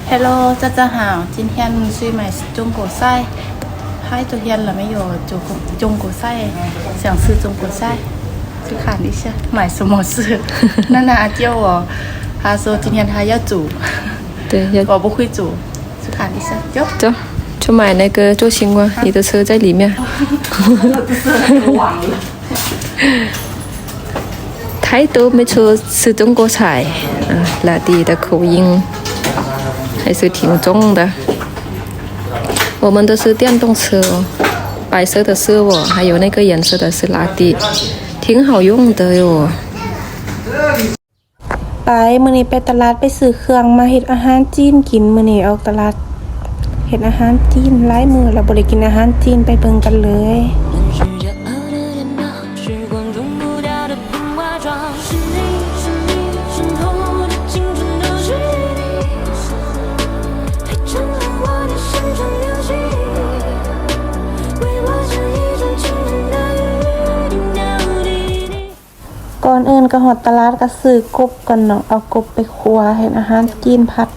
Hello，大家好，今天水买中国菜，还昨天了没有中国，中国菜，想吃中国菜，去看一下买什么吃。娜娜叫我，她说今天她要煮，对，要我不会煮，去看一下，走。走，去买那个做青蛙，你的车在里面。我都是忘了。 态度没错，是中国菜，啊，拉蒂的口音，还是挺重的。我们都是电动车哦，白色的是我，还有那个颜色的是拉蒂，挺好用的哟。 ໄປ ມື້ນີ້ໄປຕະຫຼາດໄປຊື້ເຄື່ອງມາເຮັດອາຫານຈີນກິນ. ມື້ນີ້ອອກຕະຫຼາດເຮັດອາຫານຈີນ ຫຼາຍມື້ແລ້ວບໍ່ໄດ້ກິນອາຫານຈີນ ໄປເບິ່ງກັນເລີຍ. ກ່ອນອື່ນກໍຮອດຕະຫຼາດກໍຊື້ກົບກ່ອນເນາະ ເອົາກົບໄປຂົ້ວເຮັດອາຫານຈີນ ຜັດ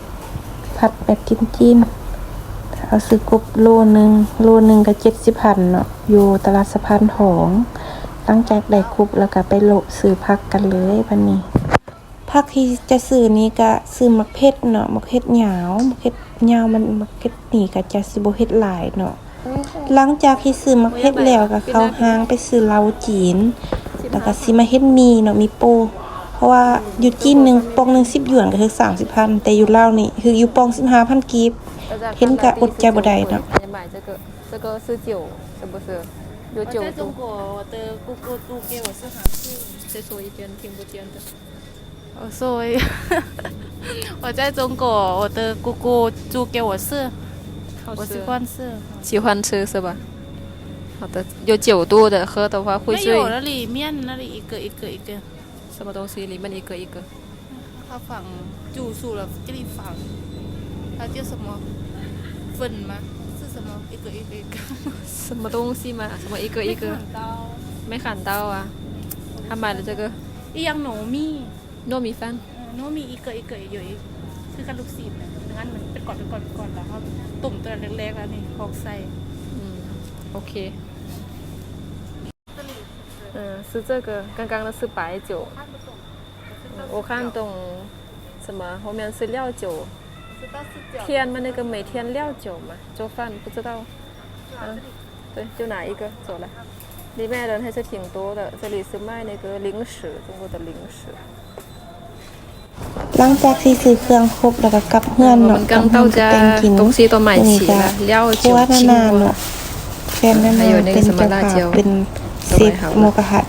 ຜັດແບບຈີນໆ ເອົາຊື້ກົບໂລໜຶ່ງ ໂລໜຶ່ງກໍເຈັດສິບພັນເນາະ ຢູ່ຕະຫຼາດສະພານທອງ. ຫຼັງຈາກໄດ້ກົບແລ້ວກໍໄປເລາະຊື້ຜັກກັນເລີຍບາດນີ້. ຜັກທີ່ຈະຊື້ນີ້ກະຊື້ໝາກເຜັດເນາະ ໝາກເຜັດຍາວ ໝາກເຜັດຍາວ ມັນ ໝາກເຜັດນີ້ກະຈະຊິບໍ່ເຮັດຫຼາຍເນາະ. ຫຼັງຈາກທີ່ຊື້ໝາກເຜັດແລ້ວ ກໍເຂົ້າຫ້າງໄປຊື້ເຫຼົ້າຈີນ ແລ້ວກໍຊິມາເຮັດໝີ່ເນາະ ໝີ່ໂປ້ ເພາະວ່າຢູ່ຈີນໜຶ່ງ ປ່ອງໜຶ່ງສິບຢວນ ກໍຖືກສາມສິບພັນ ແຕ່ຢູ່ລາວນີ້ຖືກຢູ່ປ່ອງສິບຫ້າພັນກີບ ເຫັນກໍອົດໃຈບໍ່ໄດ້ເນາະ. 这个是酒，是不是？有酒肚。我在中国，我的姑姑煮给我吃好吃。再说一遍，听不见的。 我说我在中国，我的姑姑煮给我吃，我喜欢吃。喜欢吃是吧？好的，有酒肚的，喝的话会醉。没有，那里面那里一个一个一个。什么东西里面一个一个？他放酒熟了，这里放，他叫什么粉吗？是什么？一个一个一个。什么东西吗？什么一个一个？没看到。没看到啊。他买了这个。一样糯米。 糯米饭。 ເອີ ໂນມີອີກເກີອີກເກີຢູ່ອີກ ຄືກັບລູກຊີ້ນນະ ນັ້ນມັນເປັນກ້ອນເປັນກ້ອນເປັນກ້ອນ ແລ້ວເຮົາຕົ້ມຕົວນັ້ນແຫຼກໆ ແລ້ວນີ້ພອກໃສ່. ອືມ ໂອເຄ. ເອີ ຊື້ເຈີເກີ ກາງໆ ລະຊື້ປາຍໂຈ ໂອຄານຕົງ ສະມາ ໂຮແມນຊື້ລ້ຽວໂຈ ທຽນມັນນີ້ກະເມທຽນລ້ຽວໂຈມາ ໂຈຟັນ ບໍ່ເຈົ້າ. ເອີ 对，就拿一个走了。里面人还是挺多的，这里是卖那个零食，中国的零食。 ຫຼັງຈາກທີ່ຊື້ເຄື່ອງຄົບແລ້ວກໍກັບເຮືອນເນາະ ກັບເຮືອນກໍແຕ່ງກິນ. ມື້ນີ້ກໍຜົວນານາເນາະ ແຟນນານາເປັນເຈົ້າພາບ ເປັນເຊຟໝູກະທະ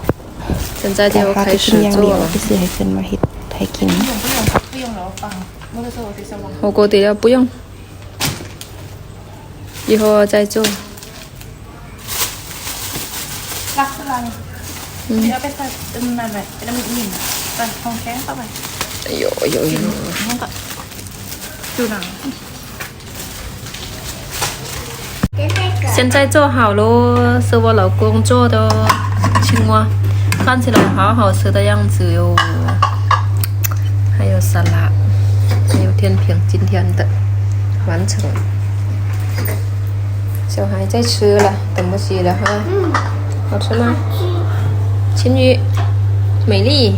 ແຕ່ຫາກໍກິນຢ່າງດຽວ ໄປຊື້ໃຫ້ເພິ່ນມາເຮັດໃຫ້ກິນ. 火锅底料不用，一会儿再做。 ລັກສະລາຍ ອືມ ເອົາໄປໃສ່ອັນນັ້ນແຫຼະ ເປັນນ້ຳມີ້ນ ໃສ່ຂອງແຂງເຂົ້າໄປ. ໂຍໂຍໂຍ ມັນກໍຢູ່ນະ. 现在做好咯，是我老公做的青蛙，看起来好好吃的样子哟。还有沙拉，还有甜品，今天的完成。 小孩在吃了，等不及了哈。嗯，好吃吗？好吃。青鱼，美丽。